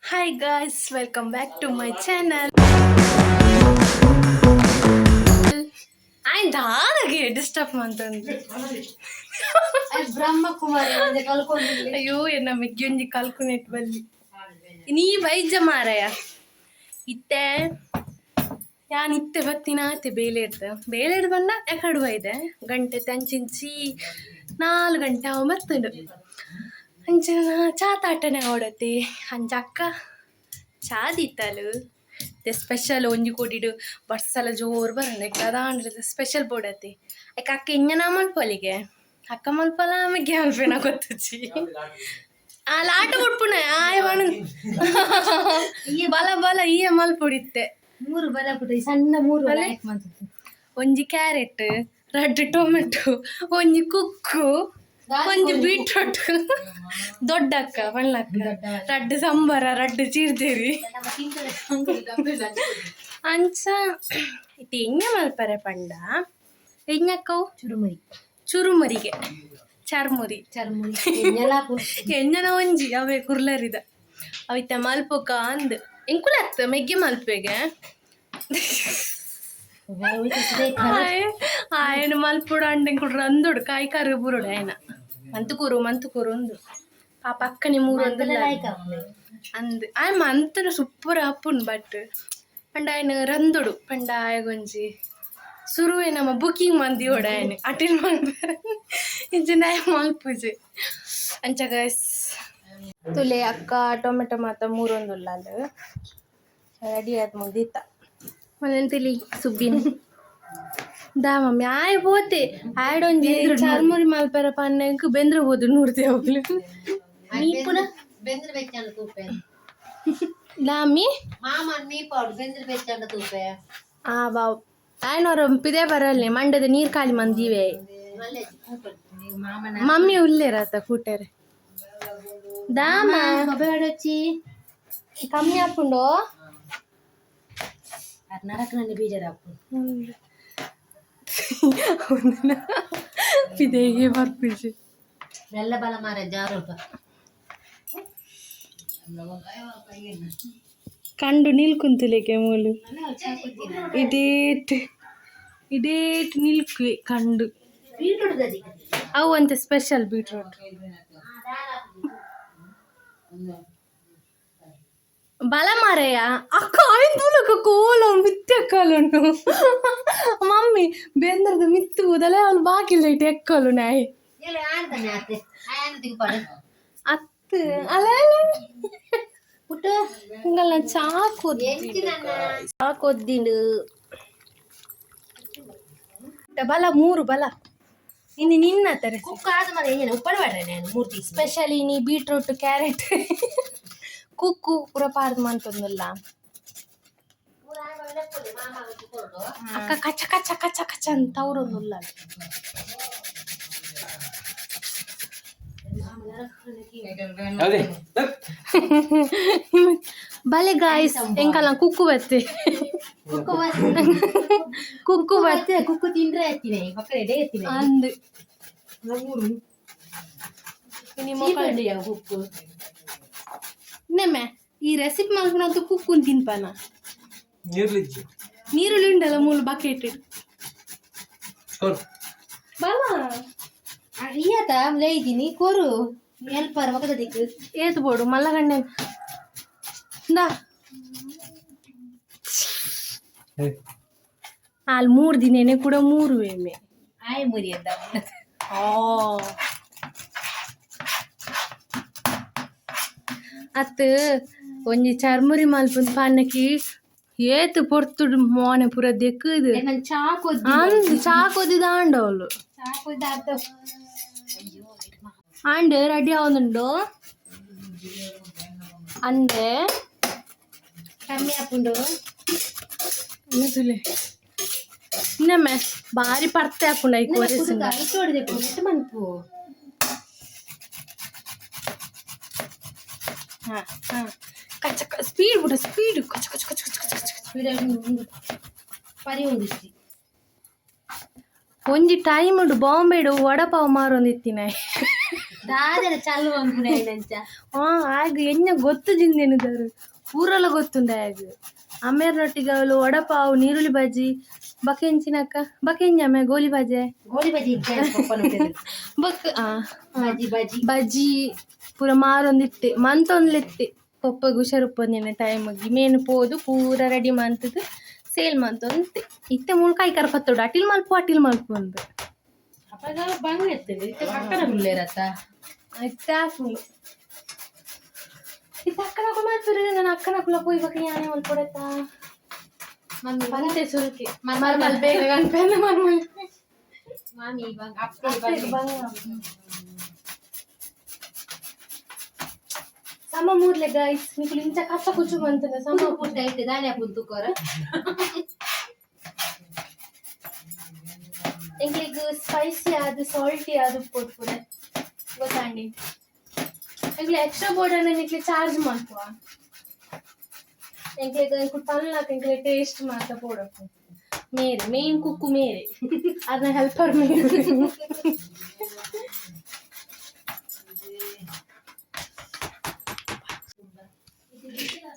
Hi guys, welcome back to my channel. ಆಯ್ನ್ ದಾದಾಗೆ disturb ಮಂತಂದು. ಬ್ರಹ್ಮಕುಮಾರಿ ಒಂಜಿ ಕಲ್ಕೊಂಡಿಲ್ಲ. ಅಯ್ಯೋ, ಎನ್ನ ಮೆಗ್ಗಿಯೊಂಜಿ ಕಲ್ಕುನೆಟ್ ಬಲ್ಲಿ ನೀ ಬೈಜ ಮಾರಾಯ. ಇತ್ತೆ ಯಾನ್ ಇತ್ತೆ ಬತ್ತಿನ ಆತೆ ಬೇಲೆಡ್ದ್ ಬೇಲೆಡ್ ಬಂದ ಎಕಡು ಬೈದೆ. ಗಂಟೆ ತಂಚಿಂಚಿ 4 ಗಂಟೆ ಅವ ಬತ್ತುಂಡು. ಅಂಚ ಚಾ ತಾಟನೆ ಅವಡತಿ. ಅಂಚ ಅಕ್ಕ ಚಾ ದೀತಲು. ಸ್ಪೆಷಲ್ ಒಂಜಿ ಕೋಡಿಡು ಬರ್ಸಲ ಜೋರು ಬರಂಡೆ ಅದಾಂಡ್ಲ ಸ್ಪೆಷಲ್ ಬೋಡತಿ. ಐಕ್ ಅಕ್ಕ ಇಂಜನ ಮಲ್ಪೊಲಿಗೆ, ಅಕ್ಕ ಮಲ್ಪಲ ಮೆಗ್ಗಿ ಮಲ್ಪೇನ ಗೊತ್ತುಚಿ. ಆ ಲಾಟ ಉಡ್ಪುಣ ಆಯ್ ಬಣ ಬಲ ಬಲ ಈಯ ಮಲ್ಪೊಡಿತ್ತೆ. ಮೂರು ಬಲ ಪುಟ್ಟ ಈ ಸಣ್ಣ ಮೂರು ಬಲೆ? ಲಾಯ್ಕ್ ಮಂತದ್ದು. ಒಂಜಿ ಕ್ಯಾರೆಟ್, ರಡ್ಡ್ ಟೊಮೆಟೊ, ಒಂಜಿ ಕುಕ್ಕು, ಒಂಜಿ ಬೀಟ್ರೋಟ್. ದೊಡ್ಡಕ್ಕ ಪಣ್ಲಕ್ಕ, ರಡ್ಡ್ ಸಂಬರ, ರಡ್ಡ್ ಚೀರ್ದೇರಿ. ನಮ್ಮ ತಿಂಗಳ ಅಂಗಡಿ. ಅಂಚ ಇತ್ತೆ ಎಂಜ ಮಲ್ಪರೆ ಪಂಡ ಎಂಜಕ್ಕವು? ಚುರುಮುರಿ. ಚುರುಮುರಿಗೆ, ಚರ್ಮುರಿ. ಚರ್ಮುರಿ ಎಣ್ಣೆಲ ಹಾಕು. ಎಂಜನ ಒಂಜಿ ಅವೇ ಕುರ್ಲರಿದ ಅವಿತ್ತ ಮಲ್ಪೊಕ ಅಂದ್ ಎಂಕುಲತ್ತ ಮೆಗ್ಗಿ ಮಲ್ಪೆಗೆ. ಆಯನ ಮಲ್ಪುಡು ಅಂಡ ಎಂಕುಲು ರಂದೊಡು ಕಾಯಿ ಕರು ಬುರುಡು. ಆಯನ ಮಂತುಕೂರು ಮಂತುಕೂರು ಉಂದು ಪಾಪ ಅಕ್ಕನೆ ಮೂರು ಒಂದು ಲಾಯ್ಕ್ ಆಪುನೆ. ಅಂದ್ ಆಯ್ ಮಂತನ ಸೂಪರ್ ಆಪುಂಡು. ಬಟ್ ಪಂಡ ಆಯನ ರಂದೊಡು ಪಂಡ ಆಯಗೊಂಜಿ ಸುರುವೆ ನಮ್ಮ ಬುಕಿಂಗ್ ಮಂದಿಯೋಡ ಆಯನ ಅಟೆಂಡ್ ಮಲ್ಪರೆ ಇಂಚಿನ ಆಯ್ ಮಲ್ಪುಜೆ. ಅಂಚ ಗೈಸ್, ತುಲೆ ಅಕ್ಕ ಟೊಮೆಟೊ ಮಾತ ಮೂರೊಂದುಲ್ಲ ರೆಡಿ ಆದ್ ಮುಗಿತ. ಮನೆಂತಿಲಿ ಸುಬ್ಬಿನ ದಾ ಮಮ್ಮಿ ಆಯ್ ಪೋತೆ. ಆಯ್ಡೊಂಜಿ ಚರ್ಮುರಿ ಮಲ್ಪೆರ ಪನ್ನೆಗ್ ಬೆಂದ್ರ ಹೋದು ನೂರ್ದೆ ಹೋಗ್ಲು ಮೀಪುನ. ಬೆಂದ್ರ ಬೆಚ್ಚಂಡ ತೂಪೆ. ದಾಮಿ. ಮಾಮನ್ ಮೀಪಾಡು ಬೆಂದ್ರ ಬೆಚ್ಚಂಡ ತೂಪೆ. ಆ ಬಾವ್ ಆಯ್ನೋರ ಪಿದೆ ಬರಲ್ನೆ ಮಂಡದ ನೀರ್ ಖಾಲಿ ಮಂದಿವೆ. ಮಲ್ಲೆ ಮಾಮನ. ಮಮ್ಮಿ ಉಲ್ಲೇರತ ಕೂಟರೆ ದಾಮ. ಬೇಡಚ್ಚಿ. ಕಮ್ಮಿ ಆಪುಂಡು. ನರಕನಲ್ಲಿ ಬೀಜರಾಪು. ಪಿದೆಗೆ ಬರ್ಪಿಜಿ. ಬೆಲ್ಲ ಬಲ ಮಾರ ಜಾರುಲ್ಪ. ಕಂಡು ನಿಲ್ಕುಂತುಲೇಕೆ ಮೂಲು ಇಡೇಟ್ ಇಡೇಟ್ ನಿಲ್ಕುವೆ ಕಂಡು. ಬೀಟ್ರೂಟ್ ದದಿ. ಅವು ಅಂತೆ ಸ್ಪೆಷಲ್ ಬೀಟ್ರೂಟ್. ಬಲ ಮಾರಯ್ಯ ಅಕ್ಕ ಆಯ್ತು ಮೂಲಕ ಕೋಲ ಮಿತ್ತೆ ಅಕ್ಕಲುಂಡು. ಮಮ್ಮಿ ಬೆಂದ್ರದ ಮಿತ್ತು ಕೂದಲೇ ಅವಳು ಬಾಕಿಲ್ಲ ಇಟ್ಟು ಎಕ್ಕಲು ನಾಯಿ. ಇಲ್ಲ ಆಡ್ತಾನೆ ಆತೆ ಆಯನ ತಿಂಪಾಡು. ಅತ್ತು ಅಲ್ಲ ಅಲ್ಲ. ಪುಟ್ಟು. ಇಂಗಲ್ಲ ಚಾಕು. ಎಂಚಿನ. ಚಾಕೊದ್ದಿಂಡು ಬಲ ಮೂರು ಬಲ ಇನ್ನು ನಿನ್ನ ತರ. ಕುಕ್ಕ ಆದ ಮರ ಎಂಜಿನ ಉಪ್ಪಡು ಬೇಡ್ರೆ ನಾನು ಮೂರ್ತಿ. ಸ್ಪೆಷಲಿ ನೀ ಬೀಟ್ರೂಟ್, ಕ್ಯಾರೆಟ್, ಕುಕ್ಕು ಪೂರ ಪಾರ್ದ್ ಮಂತೊಂದುಲ್ಲ. ಅಕ್ಕ ಕಚ ಕಚ ಕಚ ಕಚ ಅಂತ ಅವರೊಂದುಲ್ಲ. ಅದೇ. ಬಲೆ ಗಾಯ್ಸ್, ಎಂಕಲ್ಲ ಕುಕ್ಕು ಬತ್ತೆ. ಕುಕ್ಕು. ಕುಕ್ಕು ಬತ್ತೆ. ಕುಕ್ಕು ತಿಂದ್ರೆ ಎತ್ತಿನ ಮಕ್ಕಳ ಎಡೆ ಎತ್ತಿನ. ಅಂದು ನಿಮ್ಮ ಕುಕ್ಕು. ನೆಮ್ಮೆ ಈ ರೆಸಿಪಿ ಮಲ್ಪನಂತೂ ಕುಕ್ಕು ತಿನ್ಪಾನ. ನೀರ್ಲಿಜ್ಜಿ. ನೀರುಳ್ಳಿ ಉಂಡಲ್ಲ ಮೂಲು ಬಕೆಟ್. ಕೊರು. ಬಲ. ಅಯ್ಯತ ಲೇಯ್ದಿನಿ ಕೊರು ಎಲ್ಪರ್ ಒಗದ ದಿಕ್ಕು. ಏತ್ ಬೋಡು ಮಲ್ಲಗಣ್ಣೆ ಇಂದಾ. ಅಲ್ಲಿ 3 ದಿನನೇ ಕೂಡ ಮೂರು ಎಮ್ಮೆ. ಆಯ್ ಮುರಿ ಅಂದ. ಆ ಅತ್ ಒಂಜಿ ಚರ್ಮುರಿ ಮಲ್ಪುಂದು ಪನ್ನಕಿ ಏತ್ ಪೊರ್ತುಡು ಮೋನೆ ಪೂರ ದೆಕ್ಕುದು. ನಾನು ಚಾ ಕೊದ್ದಿ. ಅಂದ್ ಚಾ ಕೊದ್ದಿದ ಆಂಡವಳು. ಚಾ ಕೊದ್ದ ಅರ್ಧ. ಆಂಡ್ ರೆಡಿ ಆವೊಂದುಂಡು ಅಂದೆ. ಕಮ್ಮಿ ಹಾಕೊಂಡು. ತುಲೆ ಇನ್ನೊಮ್ಮೆ ಬಾರಿ ಪರ್ತೆ ಹಾಕೊಂಡು ಐಕ್ ಒರೆಸಿಂದ. ಇಟ್ಟು ಹೊಡೆದೆಪ್ಪು ಇಟ್ಟು ಮನ್ಪು. ಹಾ ಹಾ ಕಚ್ಚ ಸ್ಪೀಡ್ ಬಿಡು, ಸ್ಪೀಡ್ ಕಚ ಕಚ ಕಚ ಕಚ ಕಚ ಕಚ. ಪರಿ ಒಂದಿಷ್ಟಿ. ಒಂಜಿ ಟೈಮ್ ಉಂಡು ಬಾಂಬೆಡು ವಡಪಾವ್ ಮಾರೊಂದಿತ್ತಿನ. ದಾದನ ಚಲ್ಲು ಅಂಪುನ ಆಗ ಎಣ್ಣೆ ಗೊತ್ತು ಜಿಂದೇನಿದ್ದಾರೆ ಊರೆಲ್ಲ ಗೊತ್ತುಂಡ ಆಗ ಅಮ್ಮೇರ್ನೊಟ್ಟಿಗೆ ಅವಳು ವಡಪಾವು ನೀರುಳ್ಳಿ ಬಜ್ಜಿ ಬಕೆಂಚಿನಕ್ಕ ಬಕೆಂಜಿ ಅಮ್ಮೆ ಗೋಲಿ ಬಜೆ ಗೋಲಿ ಬಜ್ಜಿ ಇಜ್ಜೆ ಬಕ್ ಬಜ್ಜಿ ಬಜ್ಜಿ ಬಜ್ಜಿ ಪೂರ ಮಾರೊಂದಿತ್ತೆ ಮಂತೊಂದ್ಲಿತ್ತೆ ಪೊಪ್ಪಗ್ ಹುಷಾರುಪ್ಪೊಂದಿನ ಟೈಮಿಗೆ ಮೇನು ಪೋದು ಪೂರ ರೆಡಿ ಮಂತದ್ದು ಸೇಲ್ ಮಂತೊಂದಿತ್ತೆ ಇತ್ತೆ ಮುಳ್ಕಾಯಿ ಕರ್ಕೊತ್ತೋಡು ಅಟಿಲ್ ಮಲ್ಪು ಅಟಿಲ್ ಮಲ್ಪು ಅಂದು ಅಪ್ಪಗ ಬಂಗ್ ಎತ್ತದು ಇತ್ತೆ ಪಕ್ಕನ ಹುಲ್ಲೇರತ್ತ ಇತ್ತೆ ಆಪುಂಡು ಇತ್ತೆ ಅಕ್ಕನ ಮಲ್ಪುರೆ ನನ್ನ ಅಕ್ಕನ ಕುಲ ಪೋಯ್ ಬಕ್ಕ ಯಾನೆ ಮಲ್ಪೊಡತ್ತ ಮಮ್ಮಿ ಬಂತೆ ಸುರುಕಿ ಮರ್ಮಲ್ ಬೇಗ ಕನ್ಪೆಂದ ಮರ್ಮಲ್ ಮಾಮಿ ಬಂಗ್ ಅಪ್ಪ ಬಂಗ ಸಮ ಮೂರ್ಲೆ ಗೈಸ್ ನಿಕುಲು ಇಂಚ ಕಚ್ಚ ಕುಚ್ಚು ಬಂತನ ಸಮ ಪುಟ್ಟ ಐತೆ ದಾನೆ ಪುಂತು ಕೋರ ಎಂಕ್ಲೆಗ್ ಸ್ಪೈಸಿ ಆದ್ ಸಾಲ್ಟಿ ಆದ್ ಉಪ್ಪು ಗೊತ್ತಾಂಡಿ ಎಂಕ್ಲೆ ಎಕ್ಸ್ಟ್ರಾ ಬೋರ್ಡ್ ನಿಕ್ಲೆ ಚಾರ್ಜ್ ಮಲ್ಪುವ ಎಂಕ್ಲೆಗ್ ಎಂಕುಲು ಪನ್ಲಾಕ ಎಂಕ್ಲೆ ಟೇಸ್ಟ್ ಮಾತ ಪೋಡಪ್ಪು ಮೇರೆ ಮೇನ್ ಕುಕ್ಕು ಮೇರೆ ಅದನ್ನ ಹೆಲ್ಪರ್ ಮೇರೆ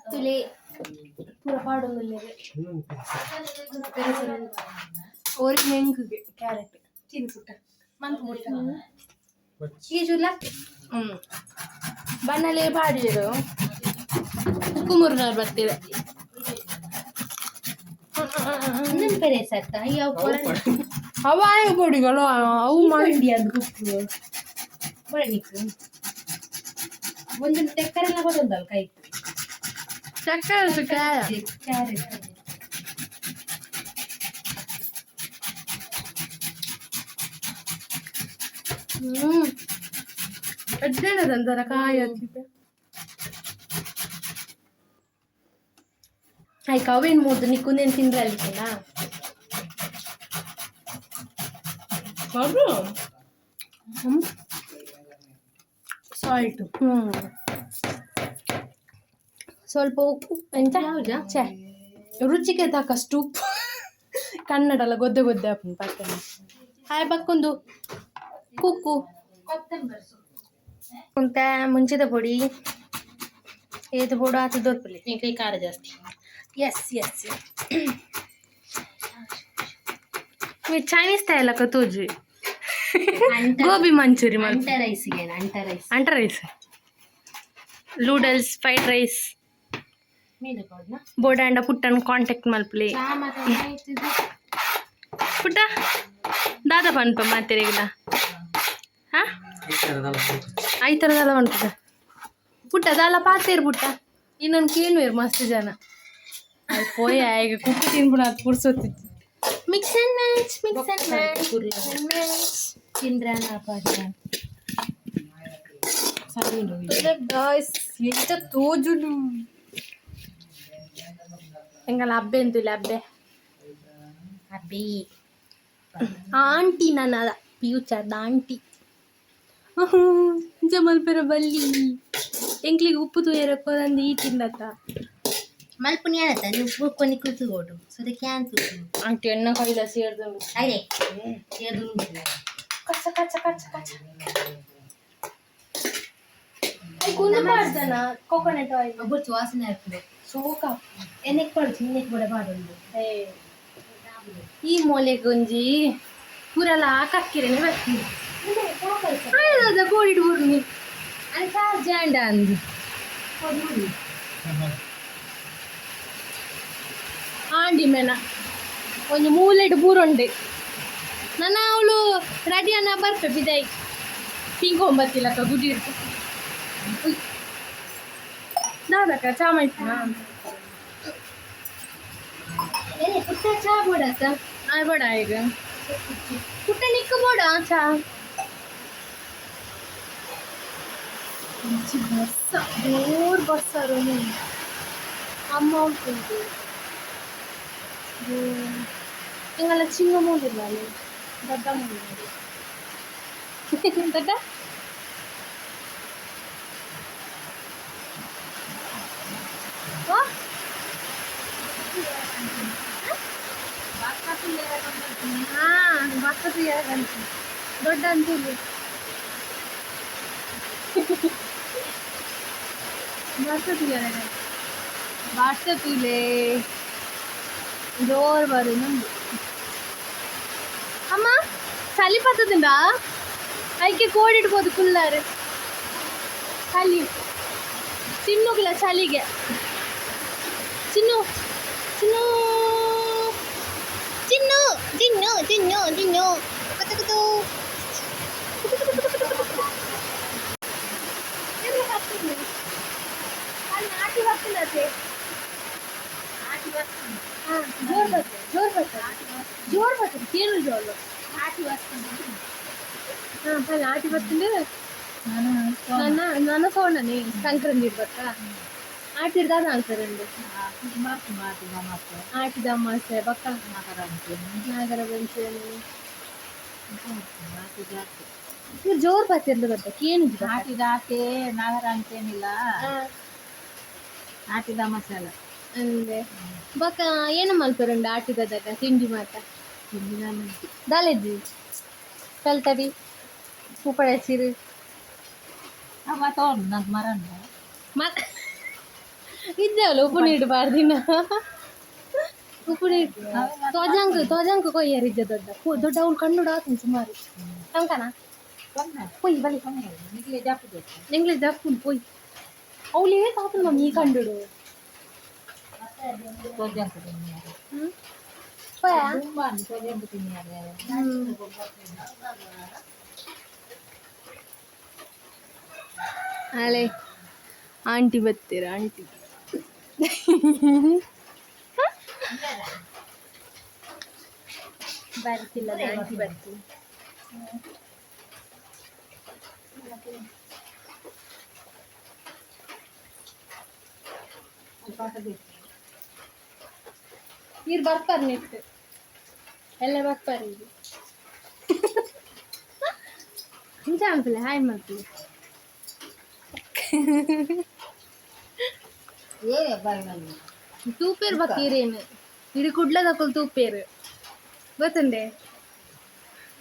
ತುಲೆ ಪೂರ ಪಾಡೊಂದುಲ್ಲೆರ್ ಓರಿ ಮೆಂಗುಗೆ ಕ್ಯಾರೆಟ್ ತಿಂದು ಪುಟ್ಟ ಮಂತ್ ಪುಟ್ಟ ಈ ಜುಲ ಹ್ಮ್ ಬಣ್ಣಲೆ ಪಾಡಿರು ಕುಮುರ್ನವ್ರು ಬರ್ತೀರ ಇನ್ನೊಂದು ಪೆರೆ ಸತ್ತ ಅಯ್ಯೋ ಪೊರ ಅವ ಆಯ ಬೋಡಿಗಳು ಅವು ಮಾಡಿ ಮಂಡಿ ಅದು ಕುಕ್ಕು ಬರಣಿಕ್ ಒಂದೊಂದು ತೆಕ್ಕರೆಲ್ಲ ಬರೋದಲ್ಲ ಕೈ ಚಕ್ಕರೆ ಕ್ಯಾರೆಟ್ ಹ್ಮ್ ಎಡ್ಡೆನದಂತರ ಕಾಯಿ ಹಚ್ಚಿದ್ದೆ ಆಯ್ತು ಅವೇನು ಮೂರ್ದು ನಿಕ್ಕುಂದೇನು ತಿಂದ್ರೆ ಅಲ್ಲಿಕ್ಕಿಲ್ಲ ಹ್ಮ್ ಸಾಲ್ಟು ಹ್ಮ್ ಸ್ವಲ್ಪ ಉಪ್ಪು ಎಂತ ಹೌದಾ? ಛೇ ರುಚಿಗೆ ತಕ್ಕಷ್ಟು ಉಪ್ಪು ಕನ್ನಡ ಎಲ್ಲ ಗೊದ್ದೆ ಗೊದ್ದೆ ಹಾಪುಂಡು ಪಕ್ಕನೆ ಹಾಯ್ ಬಕ್ಕೊಂದು ಕುಕ್ಕು ಕೊತ್ತಂಬರಿ ಸೊಪ್ಪು ಕುಂತ ಮುಂಚಿದ ಪೊಡಿ ಏದು ಬೋಡು ಆತ ದೊರ್ಪುಲಿ ಈ ಖಾರ ಜಾಸ್ತಿ ಎಸ್ ಎಸ್ ಚೈನೀಸ್ ಸ್ಟೈಲ್ ಅಕ್ಕ ತೋಜಿ ಅಂಟ ಗೋಬಿ ಮಂಚೂರಿ ಅಂಟ ರೈಸ್ಗೆ ಅಂಟ ರೈಸ್ ಅಂಟ ರೈಸ್ ನೂಡಲ್ಸ್ ಫ್ರೈಡ್ ರೈಸ್ ಮೇಲೆ ಕೊಡ್ನ ಬೋಡಾಂಡ ಪುಟ್ಟನ್ ಕಾಂಟ್ಯಾಕ್ಟ್ ಮಲ್ಪಲಿ ಚಾ ಮಾತಾಡ್ತಿದ್ದು ಪುಟ್ಟ ದಾದ ಪನ್ಪ ಮಾತೆರೆಗಿಲ್ಲ ಹಾ ಐತರದಲ್ಲ ಪನ್ಪುಟ ಪುಟ್ಟ ದಾಲ ಪಾತೇರು ಪುಟ್ಟ ಇನ್ನೊಂದು ಕೇಳುವೇರು ಮಸ್ತ್ ಜನ ಅದು ಪೋಯ ಈಗ ಕುಕ್ಕು ತಿನ್ಬಿಡ ಅದು ಪುರ್ಸೊತ್ತಿತ್ತು mix and match mix and match match ತಿಂದ್ರಾನ ಅಪಾರ ಗಾಯ್ಸ್ ಎಂತ ತೋಜುಡು ಎಂಗಲ ಅಬ್ಬೆ ಅಂತಿಲ್ಲ ಅಬ್ಬೆ ಅಬ್ಬಿ ಆಂಟಿ ನನ್ನ ಫ್ಯೂಚರ್ದ ಆಂಟಿ ಜಮಲ್ಪೆರ ಬಲ್ಲಿ ಎಂಕ್ಲಿಗೆ ಉಪ್ಪು ತೂಯರ ಕೊರಂದು ಈ ತಿಂದತ್ತ ಮಲ್ಪುನಿ ಆನತ್ತ ನೀವು కొని ಕೂತುకోಡು ಸೊ can ತೂತು ಆಂಟಿ ಎಣ್ಣ ಕೈಲ ಸೇರ್ದು ಅದೇ ಸೇದು ಕಚ್ಚ ಕಚ್ಚ ಕಚ್ಚ ಕಚ್ಚ ಕುಂದು ಪಾಡ್ದನ ಕೋಕೋನಟ್ ಆಯಿಲ್ ಒಬ್ಬರು ವಾಸನೆ ಆಗ್ತದೆ ಸೋಕ ಎಣ್ಣೆಗೆ ಪಾಡು ಚಿನ್ನೆಗೆ ಕೂಡ ಪಾಡೊಂದು ಈ ಮೂಲೆ ಗುಂಜಿ ಪೂರೆಲ್ಲ ಕಕ್ಕಿರೇನೆ ಬರ್ತೀನಿ ಕೋಡಿಡ್ ಬುರ್ನಿ ಅದು ಚಾರ್ಜ್ ಅಂಡ ಅಂದು ಆಂಡಿ ಮೇನ ಒಂಜಿ ಮೂಲೆಡ್ ಬೂರುಂಡೆ ನನ್ನ ಅವಳು ರೆಡಿ ಅನ್ನ ಬರ್ಪೆ ಬಿದೈ ಪಿಂಕ್ ಒಂಬತ್ತಿಲ್ಲಕ್ಕ ಗುಡಿ ಇರ್ತು ದಾದಕ್ಕ ಚಾ ಮೈಪುನಾ ಏ ಪುಟ್ಟ ಚಾ ಬೋಡತ್ತ ಆಯ್ ಬೇಡ ಈಗ ಪುಟ್ಟ ನಿಕ್ಕ ಬೋಡ ಚಾ ಬರ್ಸ ಜೋರ್ ಬರ್ಸ ರೋನಿ ಅಮ್ಮ ಉಂಟು ಎಂಗಲ ಚಿಂಗ ಮೂಡಿಲ್ಲ ಅಲ್ಲಿ ದೊಡ್ಡ ಮೂಡಿಲ್ಲ ದೊಡ್ಡ ವಾ ಹಾ ಬರ್ತದೆ ದೊಡ್ಡ ಅಂತಿಲ್ಲ ಬರ್ಸತ್ತಿದ್ದಾರೆ ಬರ್ಸತ್ತುಲೇ ಜೋರು ಬರು ನಮ್ದು. ಅಮ್ಮ, ಚಳಿ ಪತ್ತದಿಂದ ಐಕೆ ಕೋಡಿಡ್ಬೋದು ಕುಲ್ಲಾರೆ. ಚಳಿ ಚಿನ್ನುಗಿಲ್ಲ ಚಳಿಗೆ. ಚಿನ್ನು, ಚಿನ್ನು. ಚಿನ್ನು, ಚಿನ್ನು, ಚಿನ್ನು, ಚಿನ್ನು, ಕುತು ಕುತು. ನಾಟಿ ಬರ್ತದೆ. ಜೋರ್ ಬರ್ತದೆ, ಜೋರ್ ಬರ್ತದೆ, ಜೋರ್ ಬರ್ತದೆ. ಕೇಳು, ಜೋರು. ಹಾಂ, ನಾಟಿ ಬರ್ತದೆ. ನನ್ನ ನನ್ನ ಸೋಣನೆ ಸಂಕ್ರಾಂತಿ ಬರ್ತಾ ಆಟಿರ್ದಾದ ಆನ್ಸರ್. ಆಟಿದ ಅಮಾಸೆ ಬಕ್ಕ ನಾಗರ ಪಂಚಮಿ. ಇವ್ರು ಜೋರ್ ಬರ್ತಿರ್ಲಿ, ಬರ್ತಾ ಏನು? ನಾಟಿದ ಆಟೆ ನಾಗರ ಅಂತೇನಿಲ್ಲ, ನಾಟಿದ ಮಸಾಲ. ಅಂದೆ ಬಕ್ಕ ಏನು ಮಲ್ಪರುಂಡು ಆಟಿದಾಗ ತಿಂಡಿ ಮಾತ? ದಾಲೆಜ್ಜಿ ಕಲ್ತಡಿ ಉಪ್ಪಳ ಹಸಿರು. ತಗೊಂಡು ನಂಗೆ ಮರಣ. ಮತ್ ಇದ್ದಾವಲ್ಲ, ಉಪ್ಪು ನೀಡಬಾರ್ದಿನ. ಉಪ್ಪು ನೀರು ತೋಜಂಕ್ ತೋಜಂಕ್ ಕೊಯ್ಯರ್ ಇದ್ದ ದೊಡ್ಡ ದೊಡ್ಡ ಅವ್ಳು ಕಣ್ಣು ಆತನ ಸುಮಾರು ಕಂಕನ ಪೊಯ್ ಬಲಿ. ಎಂಗ್ಲೆ ಜಪ್ಪುನ್ ಪೊಯ್. ಅವಳು ಏತ್ ಆತನ ಮಮ್ಮಿ ಕಂಡುಡು. ಹ್ಮ್, ಪೋಯಾ. ಅಲೆ, ಆಂಟಿ ಬರ್ತೀರ? ಆಂಟಿ ಬರ್ತಿಲ್ಲ, ಆಂಟಿ ಬರ್ತೀನಿ. ನೀರು ಬರ್ತಾರೆ ನೆಕ್ಸ್ಟ್ ಎಲ್ಲ ಬರ್ತಾರೆ. ಈಗ ನಿಜ ಅನ್ಪಿಲ್ಲ. ಹಾಯ್ ಮಾಡ್ತೀವಿ. ತೂಪೇರು ಬಕ್ಕೀರೇನು ಇಡೀ ಕುಡ್ಲದಕ್ಕಲ್ ತೂಪೇರು ಗೊತ್ತುಂಡೆ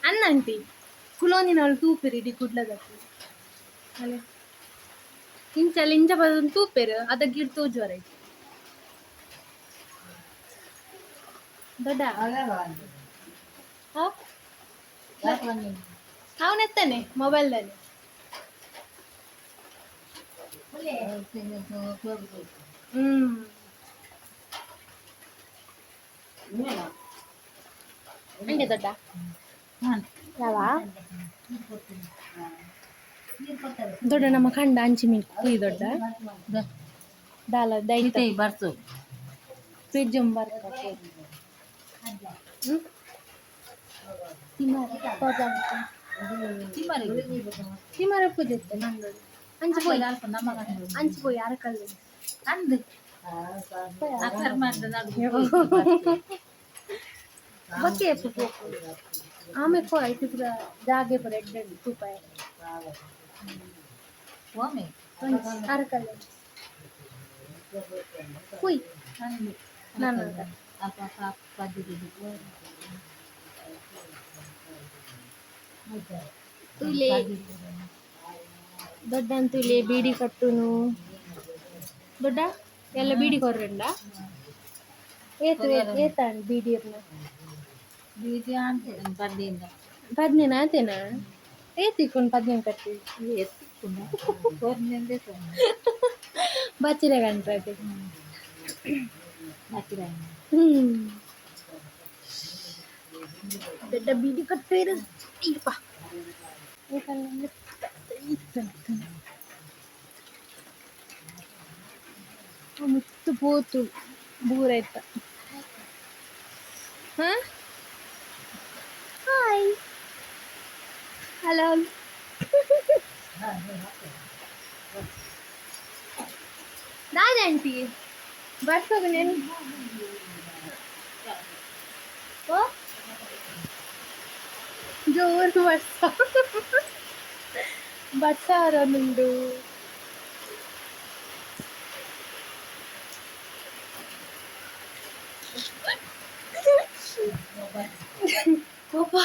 ಅನ್ನ ಆಂಟಿ ಕುಲೋನಿನವಳು ತೂಪೇರು ಇಡೀ ಕುಡ್ಲದಕ್ಕಲ್. ಅಲ್ಲೇ ಇಂಚಲ್ಲಿ ಇಂಚ ಬರೋದು ತೂಪೇರು ಅದ ಗಿಡ ತೋಜುವರ ದೊಡ್ಡ. ಅವನೆತ್ತಾನೆ ಮೊಬೈಲ್ದಲ್ಲಿ. ಹ್ಮ್ ಹಂಗೆ ದೊಡ್ಡ ಯಾವ ದೊಡ್ಡ ನಮ್ಮ ಕಂಡ ಅಂಚಿ ಮೀನು ಕುಯ್ ದೊಡ್ಡ ದಾಲ ದೈತ. ಬರ್ತು. ಫ್ರಿಜ್ ಬರ್ತದೆ. ಹ್ಮ್ ತಿಮಾರ ಪೂಜೆ ಇತ್ತು ನಂದು. ಅಂಚು ಪೋಯ್, ಅಂಚು ಪೋಯ್ ಅರಕಲ್ಲು. ಅಂದು ಬಕ್ಕೆ ಆಮೆ ಪೋ ಐತಿ ಪೂರ ಜಾಗೆ ಪೂರ ಎಡ್ಡೆ ತೂಪಾಯ. ಅರಕಲ್ಲು ಕುಯ್ ನಾನು. ತುಲೆ ದೊಡ್ಡ ತುಲೆ ಬೀಡಿ ಕಟ್ಟುನು. ದೊಡ್ಡ ಎಲ್ಲ ಬೀಡಿ ಕೊರ್ರಂಡ ಏತು ಏತಾಂಡ್ ಬೀಡಿ ಇರ್ನ? ಬೀಡಿ ಅಂತ ಪದ್ದಿಂದ. ಪದ್ನೇನ ಆತೇನಾ? ಏತಿಕ್ಕೊಂಡು ಪದ್ನೇನ ಕಟ್ಟಿ. ಬಚ್ಚಿರ ಗಂಟ್ರತೆ. ಹ್ಮ್ ದೊಡ್ಡ ಬೀಡಿ ಕಟ್ಟೇರು ಇಪ್ಪ. ಮುತ್ತು ಪೋತು ಬೂರೈತ. ಹಾ, ಹಾಯ್, ಹಲೋ. ದಾದ ಆಂಟಿ ಬರ್ಸೋಗ నేను. ಓ, ಜೋರು ಬರ್ಸ ಬರ್ಸಾರನುಂಡು. ಒಬ್ಬ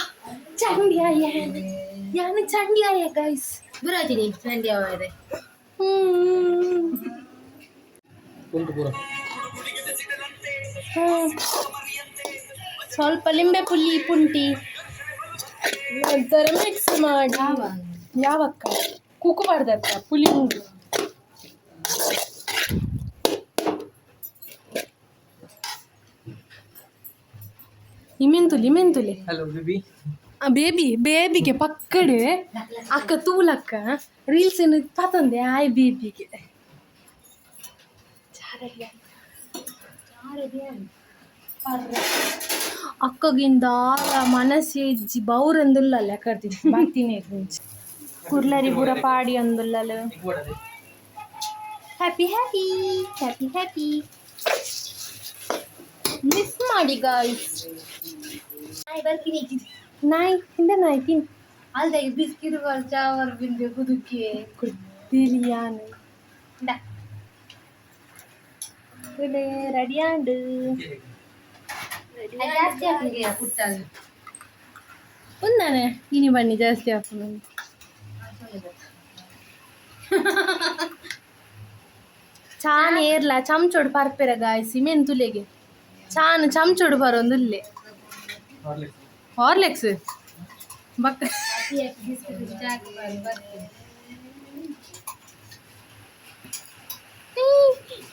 ಚಂಡಿ ಆಯ ಯಾನು, ಚಂಡಿ ಆಯ ಗೈಸ್. ಬುರಾಜಿನಿ ಸಂಡೆ ಅವರೇ. ಹ್ಮ್. ಉಂಟು ಪೂರ. ಸ್ವಲ್ಪ ಲಿಂಬೆ ಪುಳಿ ಪುಂಟಿ ನಂತರ ಮಿಕ್ಸ್ ಮಾಡಿ. ಯಾವಕ್ಕ ಕುಕ್ಕುಬಾರ್ದಕ್ಕ, ಪುಳಿ ಉಂಟು. ಇಮೆಂತುಲಿ ಇಮೆಂತುಲಿ. Hello baby. ಆ ಬೇಬಿ ಬೇಬಿಗೆ ಪಕ್ಕಡೆ ಅಕ್ಕ ತೂಲಕ್ಕ ರೀಲ್ಸ್ ಏನು ಪತಂದೆ ಆಯ್ ಬೇಬಿಗೆ. ಅಕ್ಕಗಿಂದ ಮನಸ್ಸು ಹೆಜ್ಜಿ ಬೌರಂದುಲ್ಲಲ್ಲ ಕರ್ತಿ ಬರ್ತೀನಿ ಕುರ್ಲರಿ ಪೂರ ಪಾಡಿ ಅಂದುಲ್ಲಲ್ಲ. Happy happy happy happy miss ಮಾಡಿ ಗಾಯ್ಸ್. ನಾಯಿ ಬರ್ತೀನಿ. ನಾಯಿ ಹಿಂದೆ ನಾಯಿ ತಿನ್. ಅಲ್ದ ಬಿಸ್ಕಿಟ್ ಚಾವರ್ ಬಿಂದೆ ಕುದುಕಿ. ಕುರ್ತಿಲಿಯಾನು ರೆಡಿ ಆಂಡು. ಜಾಸ್ತಿ ಹಾಕಿ ಪುಟ್ಟಾಗ. ಒಂದಾನೆ ಇನಿ ಬನ್ನಿ ಜಾಸ್ತಿ ಹಾಕು. ಚಾನ್ ಏರ್ಲ ಚಮಚೋಡು ಪರ್ಪೆರ ಗಾಯ್ಸಿ ಮೆಂತುಲೆಗೆ ಚಾನ್ ಚಮಚೋಡು ಬರೋಂದುಲ್ಲೆ. ಹಾರ್ಲೆಕ್ಸ್ ಬಕ್.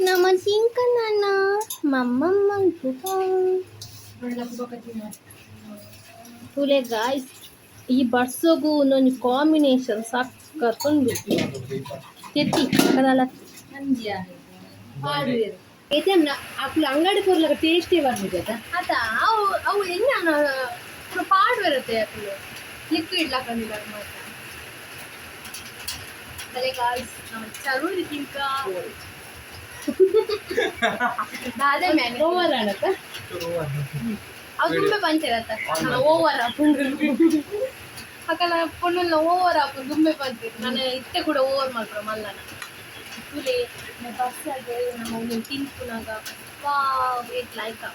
ನಮ್ಮ ಚಿಂಕಣ್ಣ ಮಮ್ಮಮ್ಮ. ತುಲೆ ಗಾಯ್ಸ್, ಈ ಬಡ್ಸೋಗು ಒಂದೊಂದು ಕಾಂಬಿನೇಷನ್ ಸಕ್ಕತ್ತೊಂದು ತೆತ್ತಿ ಅದಲ್ಲ. ಅಕ್ಲು ಅಂಗಡಿ ಕೊರ್ಲಕ ಟೇಸ್ಟಿ ಬರ್ಬೇಕು. ಅದ ಅವು ಅವು ಎನ್ನ ಪಾಡ್ ಬರುತ್ತೆ ಅಕ್ಲು ಲಿಕ್ವಿಡ್ ಲಾಕೊಂಡಿಲ್ಲ ಮಾತ್ರ. ಬಲೆ ಗಾಯ್ಸ್, ನಮ್ಮ ಚರುಳಿ ತಿಂಕ ದಾದೆ ಮ್ಯಾನೆ. ಓವರ್ ಆಡತ್ತ. ಅವು ತುಂಬ ಪಂಚರತ್ತ ಓವರ್ ಹಾಕೊಂಡು ಅಕಲ ಪೊಣ್ಣುಲ್ಲ ಓವರ್ ಹಾಕೊಂಡು ತುಂಬೆ ಪಂಚರ್. ನಾನು ಇತ್ತೆ ಕೂಡ ಓವರ್ ಮಾಡ್ಕೊಡ ಮಲ್ಲನ. ತುಲೆ ಬಸ್ ಆಗಿ ನಮ್ಮ ಒಂದು ತಿನ್ಪುನಾಗ ವಾವ್ ಏಟ್ ಲೈಕ್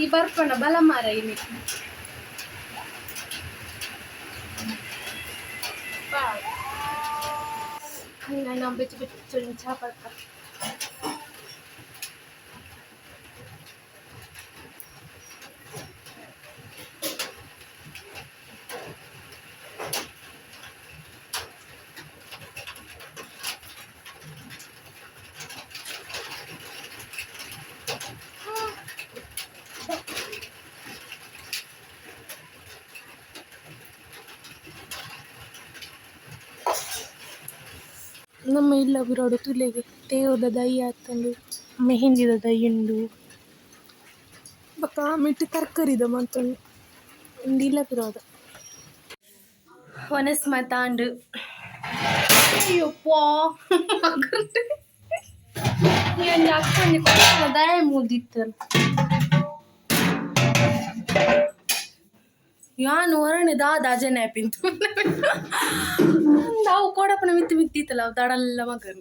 ಈ ಬರ್ಪಣ ಬಲ ಮಾರ ಇಲ್ಲಿ. ನಾನು ಬೆಚ್ಚ ಬೆಚ್ಚ ಚಾ ಪಡ್ಕ. ನಮ್ಮ ಇಲ್ಲ ಬಿರೋಡು ತುಲೆಗೆ ತೇವದ ದೈ ಆತಂಡು, ಮೆಹಂದಿದ ದೈ ಉಂಡು, ಬೊಕ್ಕ ಮಿಟ್ಟು ತರಕಾರಿದ ಮಂತುಂಡು. ಉಂದು ಇಲ್ಲ ಬಿರೋದ ಒನಸ್ ಮತಾಂಡು. ಅಯ್ಯಪ್ಪ, ಈ ಒಂಜಿ ಅಕ್ಕೊಂಜಿ ಕೊಟ್ಟನ ದಾಯ ಮೂದಿತ್ತಲ್ಲ. ಯಾನ್ ಹೊರಣೆ ದಾದ ಅಜನೆ ಆಪಿಂತು ಅವು ಕೊಡಪನ ಮಿತ್ತು ಮಿತ್ತಿತ್ತಲ್ಲ ಅವು ದಡಲ್ಲ ಮಗನ್.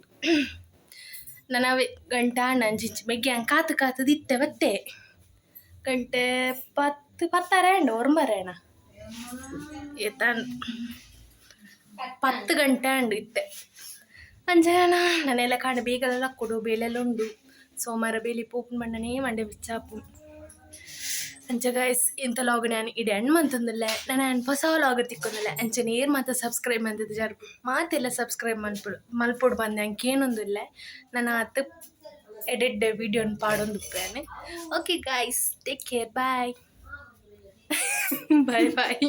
ನನ್ನ ಅವೇ ಗಂಟೆ ಅಣ್ಣ ಅಂಚಿಂಚಿ ಮೆಗ್ಗೆ ಹಂಗೆ ಕಾತು ಕಾತು ದಿತ್ತೆ ಬತ್ತೆ. ಗಂಟೆ 10 ಪತ್ತರ ಅಂಡ ಒರ್ಂಬರೇಣ ಏತಾನ್ 10 ಗಂಟೆ ಅಂಡು ಇತ್ತೆ. ಅಂಚನ ನನ್ನೆಲ್ಲ ಕಾಂಡ ಬೇಗಲೆಲ್ಲ ಕೊಡು ಬೇಲೆಲ್ಲ ಉಂಡು. ಸೋಮವಾರ ಬೇಲಿ ಪೋಪುನ್ ಬಂಡನೇ ಮಂಡೆ ಬಿಚ್ಚಾಪು. ಅಂಚ ಗೈಸ್, ಇಂಥ ಲಾಗ್ ನಾನು ಇಡೆ ಎಂಡ್ ಮಂತಂದಿಲ್ಲ. ನಾನು ಹೊಸ ಲಾಗ್ ತಿಕ್ಕೊಂದಿಲ್ಲ. ಅಂಚೆ ನೇರ್ ಮಾತ ಸಬ್ಸ್ಕ್ರೈಬ್ ಮಂತದ್ದು ಜಾರು ಮಾತೆಲ್ಲ ಸಬ್ಸ್ಕ್ರೈಬ್ ಮನ್ಪುಡು ಮಲ್ಪೊಡು ಬಂದೆ ಅಂಕೇನೊಂದಿಲ್ಲ. ನಾನು ಆತ ಎಡೆಡ್ ವಿಡಿಯೋನ ಪಾಡೊಂದುಪ್ಪೇನೆ. Okay guys, take care, bye bye bye.